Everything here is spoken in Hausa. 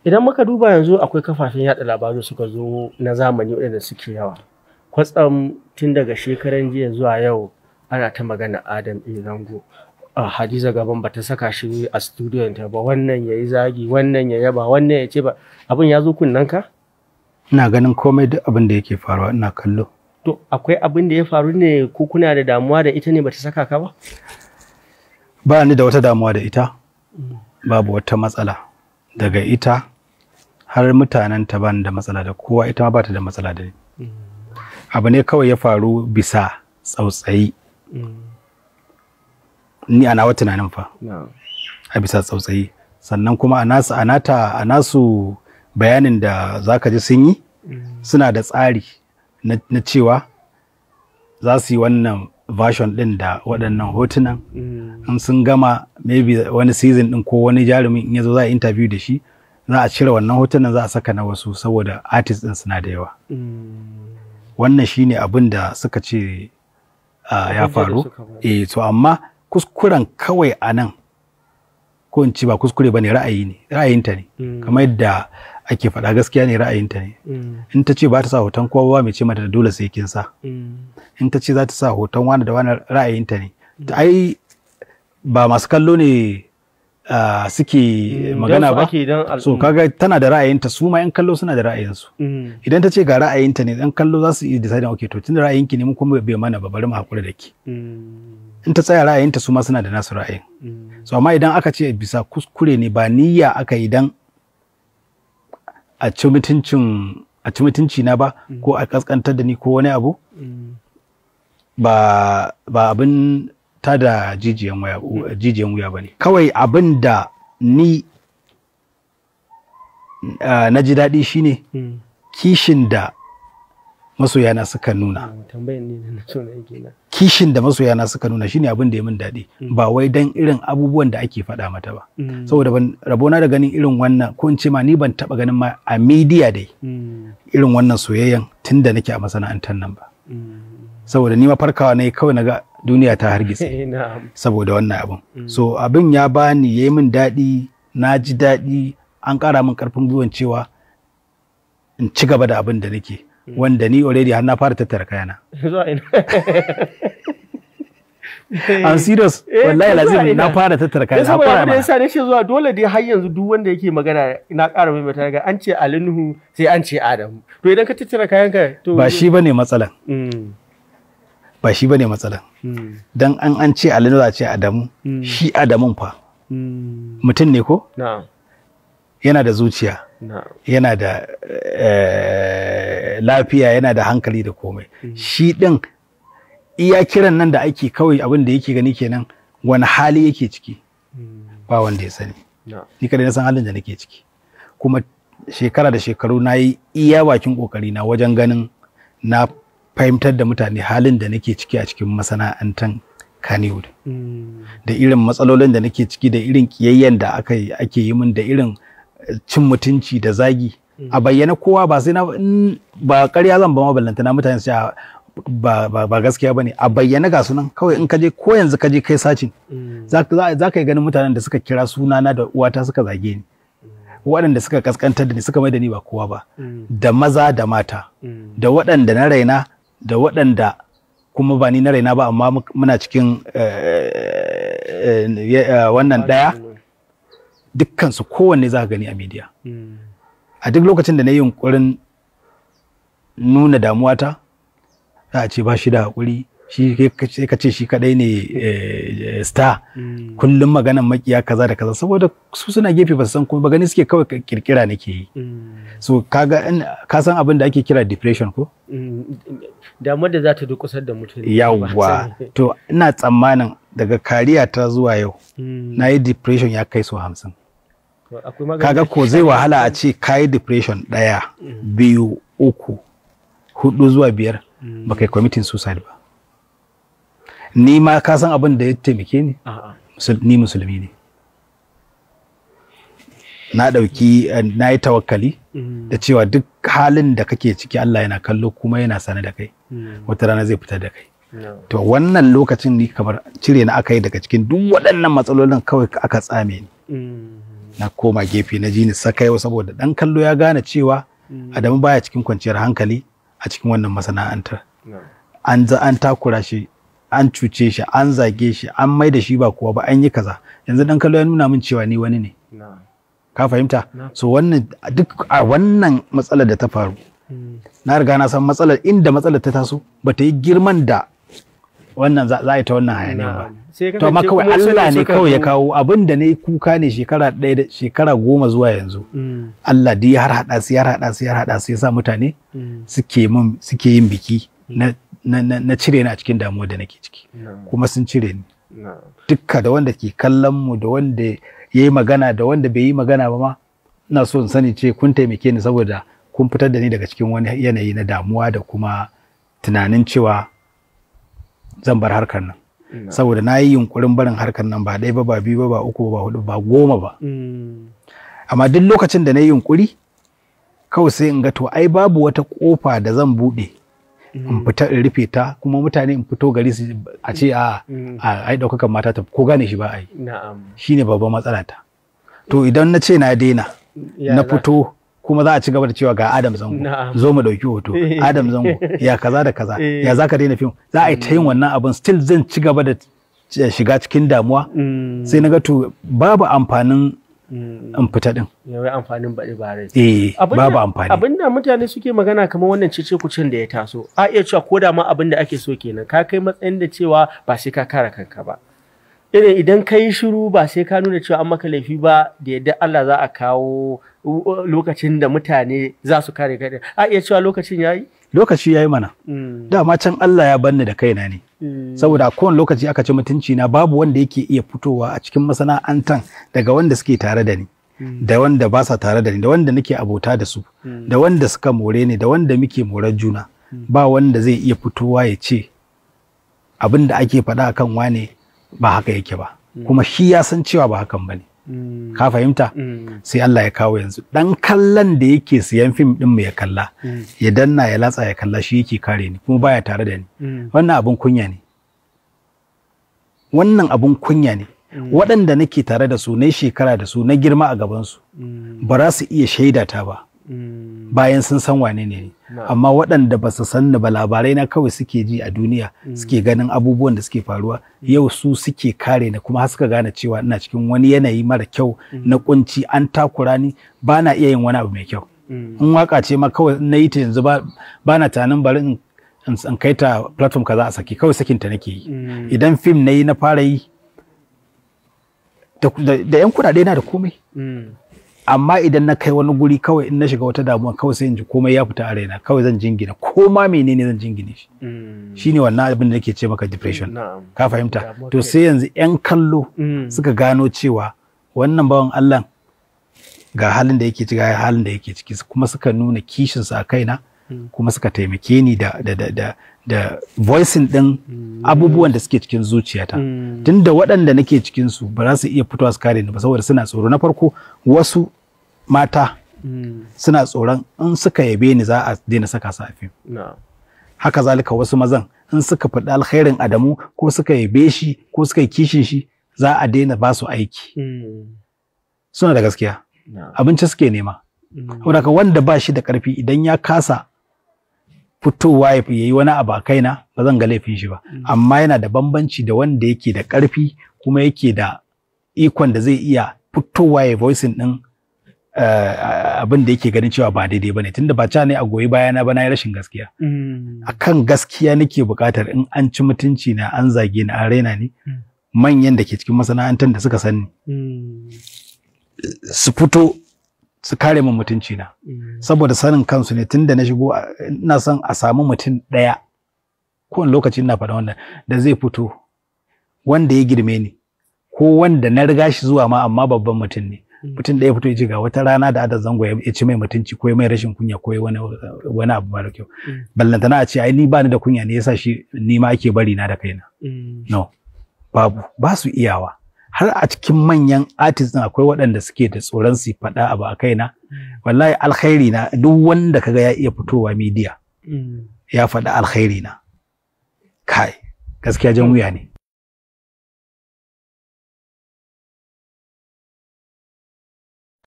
Idan muka duba yanzu, akwai kafafen yada labaru suka zo na zamani waɗanda suke yawa. Kwatsam tun daga shekaran jiya zuwa yau ana ta magana Adam A Zango. Hadiza Gabon bata saka shi a studiyon ta ba, wannan yayi zagi, wannan ya yaba, wannan ya ce ba. Abin ya zo kunnen ka? Ina ganin komai, duk abin da yake faruwa ina kallo. To, akwai abin da ya faru ne ko kuna da damuwa da ita ne bata saka ka ba? Ba ni da wata damuwa da ita, babu wata matsala daga ita har mutanen ta. Ba ni da matsala da kowa, ita ma ba ta da matsala da ni. Abu ne kawai ya faru bisa tsautsayi, ni a nawa tunanin fa, a bisa tsautsayi. Sannan kuma a nasu a nata a nasu bayanin da zaka ji sun yi, suna da tsari na cewa za su yi wannan version din da waɗannan hotunan. In sun gama, maybe wani season din ko wani jarumin in yazo za a interview da shi, za a cire wannan hotunan, za a saka na wasu, saboda artist din suna da yawa. Wannan shine abin da suka ce ya Hujjar da faru. suka bayar. Eh, to amma kuskuren kawai a nan, ko in ce ba kuskure ba ne, ra'ayi ne, ra'ayinta ne. Kamar yadda ake faɗa, gaskiya ne, ra'ayinta ne. In ta ce ba ta sa hoton kowa ba, mai ce mata da dole sai kin sa? In ta ce za ta sa hoton wani da wani, ra'ayinta ne. To ai ba masu kallo ne suke magana Don su ba. ake don So al'umma. kaga tana da ra'ayinta, su ma 'yan kallo suna da ra'ayinsu. Idan ta ce ga ra'ayinta ne, ɗan kallo za su iya decide, "Okay, to tunda ra'ayinki ne, mu kuma bai mana ba, bari mu haƙura da ki." In ta tsaya ra'ayinta, su ma suna da nasu ra'ayin. So amma idan aka ce bisa kuskure ne, ba niyya aka yi dan a ci mutunci na ba ko a kaskantar da ni ko wani abu, ba abin tada jijiyan wuya ba ne. Kawai abin da ni na ji daɗi shine kishin da masoyana suka nuna. Tambayan ne na so na yake na. Kishin da masoyana suka nuna shine abin da ya min daɗi, ba wai dan irin abubuwan da ake faɗa mata ba, saboda ban rabona da ganin irin wannan, ko in ce ma ni ban taɓa ganin ma a media dai irin wannan soyayyan tun da nake a masana'antar nan ba, saboda ni ma farkawa ne kawai naga duniya ta hargitse saboda wannan abin. So abin ya bani, yayi min daɗi, na ji daɗi, an ƙara min ƙarfin gwiwan cewa in ci gaba da abin da nake, wanda ni already har na fara tattara kayana. Zuwa ina? I'm serious. Eh, wallahi to zuwa lazim ina? Na fara tattara Dan kayana saboda fara abin da mana. yasa nace zuwa dole dai, har yanzu duk wanda yake magana, na ƙara maimaita, ga an ce Ali Nuhu sai an ce Adamu. To idan ka tattara kayanka to Ba shi bane matsalan. Ba shi bane matsalan. Dan an ce Ali za a ce Adamu. Shi Adamun fa mutum ne ko? Na'am. Yana da zuciya, yana da lafiya, yana da hankali da komai. Shi din iya kiran nan da ake, kawai abin da yake gani kenan. Wani hali yake ciki, ba wanda ya sani. Ni kadai na san halin da nake ciki, kuma shekara da shekaru na yi iya bakin kokari na wajen ganin na fahimtar da mutane halin da nake ciki a cikin masana'antar Kannywood, da irin matsalolin da nake ciki, da irin kiyayyen da ake yi min, da irin cin mutunci da zagi a bayyana kowa. Ba sai na ba ƙarya zan ba ma, ballantana mutane su ce ba gaskiya bane. A bayyana ga sunan, kawai in ka je, ko yanzu ka je kai searching, za ka yi ganin mutanen da suka kira sunana da uwata suka zage ni, waɗanda suka kaskantar da ni, suka mai da ni ba kowa ba, da maza da mata, da waɗanda na raina, da waɗanda kuma ba ni na raina ba, amma muna cikin wannan ɗaya. Dukkansu kowanne za ka gani a media. A duk lokacin da na yi yunkurin nuna damuwata, za a ce ba shi da haƙuri, shi sai ka ce shi kadai ne star, kullum maganan makiya, kaza da kaza, saboda su suna gefe ba su san kuma ba, gani suke kawai kirkira nake yi. So kaga in ka san abin da ake kira depression ko? Damuwar da za ta durƙusar da mutum. Yawwa, to ina tsammanin daga career ta zuwa yau na yi depression ya kai so 50. Akwai magani? Kaga ko zai wahala a ce ka yi depression ɗaya, biyu, uku, hudu zuwa biyar ba kai committing suicide ba. Ni ma ka san abin da ya taimake ni? A'a. Ni musulmi ne, na ɗauki na yi tawakkali da cewa duk halin da kake ciki Allah yana kallo kuma yana sane da kai, wata rana zai fitar da kai. To wannan lokacin ni kamar cire na aka yi daga cikin duk waɗannan matsalolin, kawai aka tsame ni. Na koma gefe na ji ni sakai, saboda dan kallo ya gane cewa Adamu baya cikin kwanciyar hankali a cikin wannan masana'antar. An za an takura shi, an cuce shi, an zage shi, an mai da shi ba kowa ba, an yi kaza. Yanzu dan kallo ya nuna min cewa ni wani ne. Ka fahimta? So wannan duk a wannan matsalar da ta faru, na riga na san matsalar, inda matsalar ta taso ba ta yi girman da wannan za a yi ta wannan hayaniya ba. To amma kawai Allah ne kawai ya kawo abin da ne kuka ne shekara 1 da shekara 10 zuwa yanzu. Allah dai ya har hada su, ya har hada su, ya har hada su, ya sa mutane suke yin biki na cire ni a cikin damuwa da nake ciki. Kuma sun cire ni. Dukka da wanda ke kallon mu, da wanda ya yi magana, da wanda bai yi magana ba ma, ina so in sani ce kun taimake ni, saboda kun fitar da ni daga cikin wani yanayi na damuwa da kuma tunanin cewa zan bar harkar nan. Saboda na yi yunkurin barin harkar nan ba ɗaya ba, ba biyu ba, ba uku ba, hudu ba, 10 ba. Amma duk lokacin da na yi yunkuri kawai sai in ga to ai babu wata kofa da zan buɗe in fita in rufe ta, kuma mutane in fito gari su a ce a ai ɗaukakan mata ta ko gane shi ba a yi. Shine babban matsala ta. To idan na ce na daina na fito, kuma za a ci gaba da cewa ga Adam Zango, zo mu dauki hoto, Adam Zango ya kaza da kaza, ya zaka daina fim, za a yi ta yin wannan abin, still zan ci gaba da shiga cikin damuwa. Sai na ga to babu amfanin in fita din. Yawai amfanin baɗi ba rai. Eh, babu amfani. Abinda mutane suke magana kamar wannan cece kucin da ya taso, a iya cewa ko da ma abin da ake so kenan, ka kai matsayin da cewa ba sai ka kare kanka ba. Irin idan ka yi shiru ba sai ka nuna cewa an maka laifi ba, da yadda Allah za a kawo lokacin da mutane za su kare kai. A iya cewa lokacin yayi? Lokaci yayi mana. Dama can Allah ya banni da kaina ne. Saboda a kowane lokaci aka ci mutunci na, babu wanda yake iya fitowa a cikin masana'antan, daga wanda suke tare da ni, da wanda ba sa tare da ni, da wanda nake abota da su, da wanda suka more ni, da wanda muke morar juna, ba wanda zai iya fitowa ya ce abin da ake faɗa akan wane ba haka yake ba, kuma shi ya san cewa ba hakan bane. Ka fahimta? Sai Allah ya kawo yanzu dan kallon da yake siyan fim din mu ya kalla, ya danna ya latsa ya kalla, shi yake kare ni kuma baya tare da ni. Wannan abun kunya ne. Wannan abun kunya ne. Waɗanda nake tare da su, na shekara da su, na girma a gaban su, ba za su iya shaida ta ba bayan sun san wane ne ni. Amma waɗanda ba su san ni ba, labarai na kawai suke ji a duniya, suke ganin abubuwan da suke faruwa, yau su suke kare ni, kuma har suka gane cewa ina cikin wani yanayi mara kyau na kunci, an takura ni, ba na iya yin wani abu mai kyau. In waka ce ma kawai na yi ta yanzu, ba na tunanin bari in kai ta platform kaza a saki, kawai sakin ta nake yi. Idan fim na yi, na fara yi da yan kuɗaɗe na da komai, amma idan na kai wani guri kawai in na shiga wata damuwa, kawai sai in ji komai ya fita a raina, kawai zan jingina ko ma menene zan jingine shi. Shine wannan abin da nake ce maka depression. Ka fahimta? To sai yanzu yan kallo suka gano cewa wannan bawan Allah ga halin da yake ciki, ga halin da yake ciki, kuma suka nuna kishin su a kaina, kuma suka taimake ni da voicing din abubuwan da suke cikin zuciyata. Tunda waɗanda nake cikin su ba za su iya fitowa su kare ni ba, saboda suna tsoro. Na farko, wasu mata suna tsoron in suka yabe ni za a daina saka su a fim. Haka zalika wasu mazan, in suka faɗi alkhairin Adamu ko suka yabe shi ko suka yi kishin shi, za a daina ba su aiki. Suna da gaskiya, abinci suke nema. Saboda haka wanda ba shi da ƙarfi, idan ya kasa fitowa ya yi wani abu a kaina, ba zan ga laifin shi ba. Amma yana da bambanci da wanda yake da ƙarfi kuma yake da ikon da zai iya fitowa ya voicing din abin da yake ganin cewa ba daidai bane. Tunda ba ca ne a goyi bayana ba, na yi rashin gaskiya. Akan gaskiya nake buƙatar in an ci mutunci na, an zage ni, an raina ni, manyan da ke cikin masana'antar da suka sani su fito su kare min mutunci na, saboda sanin kansu ne. Tunda na shigo, ina son a samu mutum ɗaya, kowane lokaci ina faɗa wannan, da zai fito, wanda ya girme ni ko wanda na riga shi zuwa ma, amma babban mutum ne, mutum ɗaya fito ya ce ga wata rana da Adam Zango ya ci mai mutunci ko ya mai rashin kunya ko ya wani abu mara kyau. Ballantana a ce ai ni ba ni da kunya ne yasa shi ni ma ake bari na da kaina. No, babu, ba su iyawa. Har a cikin manyan artist din akwai waɗanda suke da tsoron su faɗa abu a kaina. Wallahi alkhairi na, duk wanda kaga ya iya fitowa media ya faɗa alkhairi na, kai gaskiya jan wuya ne.